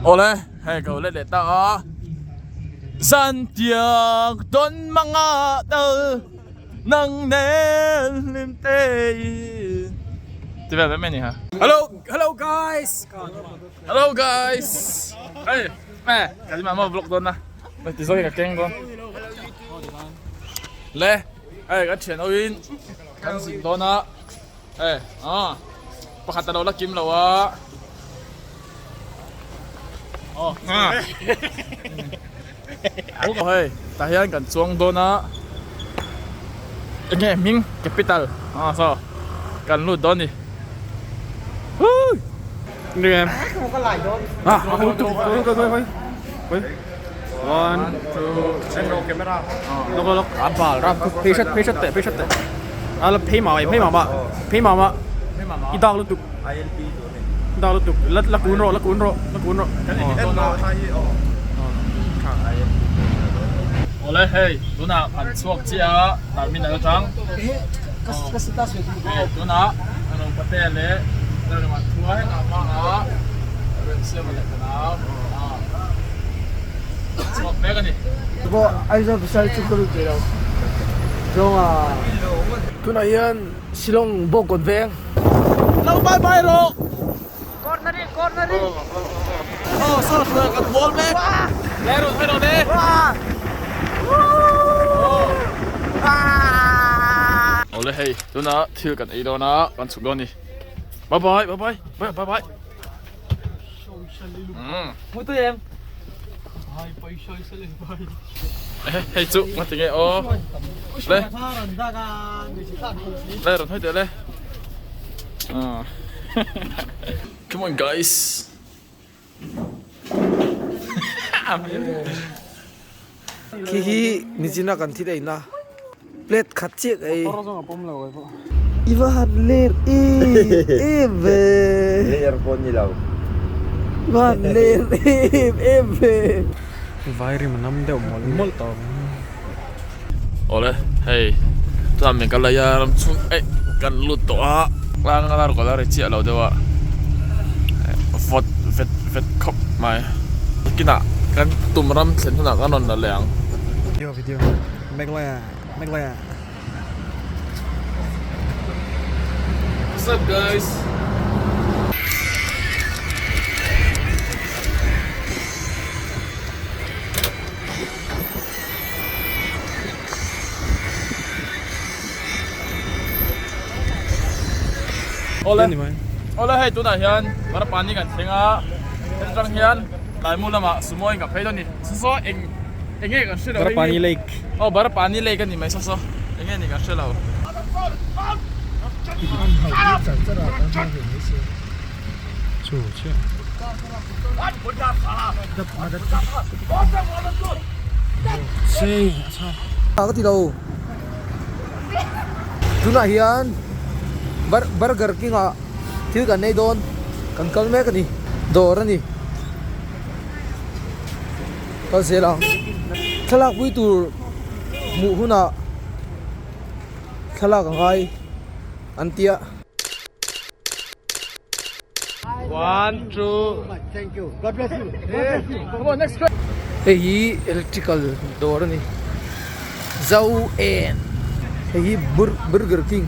Awle, hei ka lo let leh ta a. Zantiang tawn manga tal nang nen hlim tein ti vel vek mai a ni ha. Hello, hello guys. Hello guys. Hei, eh, ka ti mah maw vlog dawn a. Ti zawk hi ka keng dawn. Le, hei ka thian ho in kan zin dawn a. Hei, ah, pakhat a lo la kim lo a. Aw, ah. Hei, tah hian kan chuang dawn a. Enge hming capital ah saw kan lut dawn ni. Hui! Ah, One, two, three. Lok lok lok. Phei hret phei hret teh phei hret teh. A la phei mah mah phei mah mah phei mah mah. I dak lutuk. Dak lutuk. La la kun rawh la kun rawh la kun rawh. Awle hei tunah kan chhuak chiah a terminal atang. Hei tunah Ropate leh Lalrema thua hengah hmangah Remsiama leh ka nau. Chhuak mek a ni. Pawh Aizawl pasal chu ka lut ve lo. Zawnga. Tunah hian Shillong Bawngkawn veng. Lo bye bye rawh. Cornering cornering. Aw saw hruai kan bawl mek. Le rawn hawi rawh le. Awle hei tunah thil kan ei dawn a kan chhuk dawn a ni. Bye bye bye bye bye bye. Hei chu nga ti nge aw le le rawn hawi teh le come on guys Khi hi nichina kan thil eina plate khat chiah ka ei. I va han ler em em ve. Ler pawh ni lo. I va han ler em em ve. Vai rim a nam deuh mawlh mawlh tawh ang. Awle hei chuan min kal lai a ram chhung eih kan lut tawh a tlang a lar kawlh a ri chiah lo deuh a vawt vet vet khawp mai kinah kan tum ram thlen hunah kan rawn la leh ang. Video video Meghalaya Meghalaya. What's up guys? Awle awle hei tunah hian Barapani kan thleng a heti tang hian Laimu lamah sumo in ka phei dawn a ni saw saw eng eng nge kan hre lo hei hi Barapani lake aw Barapani lake a ni mai saw saw eng nge ni kan hre lo. Ka ti lo tunah hian burger king ah thil kan nei dawn kan kal mek a ni dawr a ni kal zel ang thlalak pui tur hmuh hunah thlalak a ngai an tia. One, two. Thank you. God bless you. God bless you. Come on, next question. Hei hi electrical dawr a ni. Zo en. Hei hi Burger King.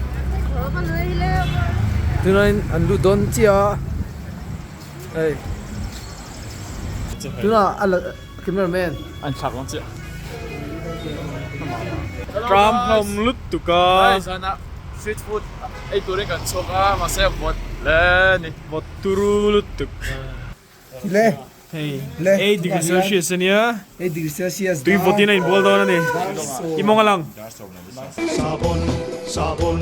Tunah an lut dawn chiah a. Hei. Tunah a la cameraman. An thlak dawn chiah. Tram hlawm lutuk a. Hei zana street food ei turin kan chhuak a mahse vawt hle a ni. Vawt turu lutuk. Le. Hei Le. 8 degree celsius a nia. 8 degree celsius. Tui vawtin a inbual dawn a ni. I mawng a lang. Sabun, sabun,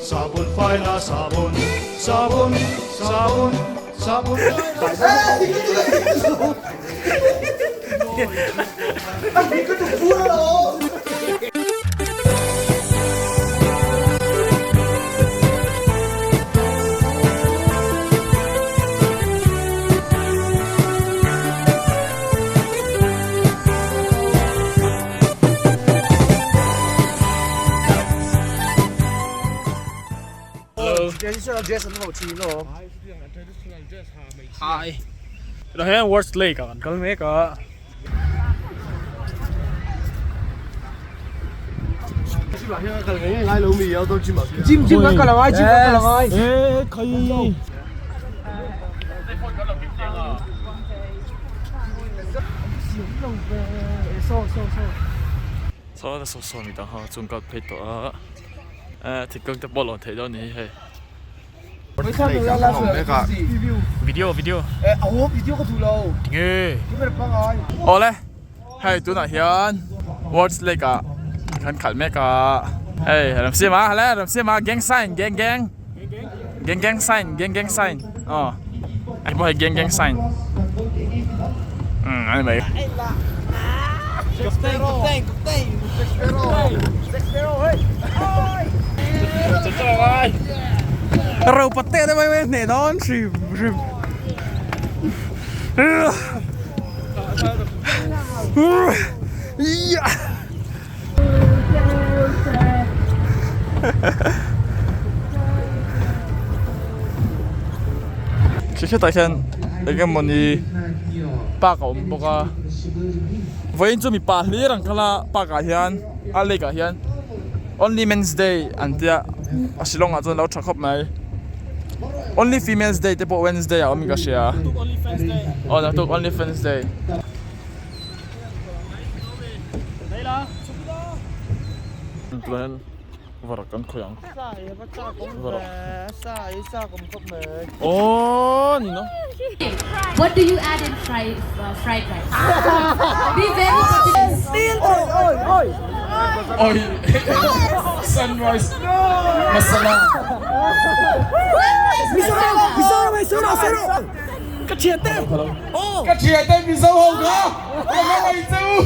sabun faila sabun, sabun, sabun, sabun faila. Traditional dress an ho thin aw. Hi. Tah hian Ward's Lake ah kan kal mek a. Gym gym kan kal angai gym kan kal angai. Saw saw saw mi dang ho chung kal phei tawh a eh thingkung te pawh a lawn theih dawn a ni hi hei. Video video. Tinge. Awle hei tunah hian Ward's Lake ah kan khalh mek a hei Ramsiama hala Ramsiama gang sign gang gang gang gang sign gang gang sign aw hei pawh hei gang gang sign umm a ni mai. Ro patte te mai mai hneh dawn hrim hrim. Khi hretah hian eng emawni park a awm bawk a vawiin chu mipa hlir an kal a park ah hian a lake ah hian only men's day an tia a shillong ah chuan a lo tha khawp mai only females day te pawh wednesday ah a awm in ka hria aw naktuk only fans day. Varak kan khawih ang. Varak. Aww ni no. What do you add in fried uh, fried rice? Be very particular. Oi. Sunrise. Masala. Mizoram hei sir sir ka thian te. Ka thian te Mizo ho kha. Ka hmangaih che u.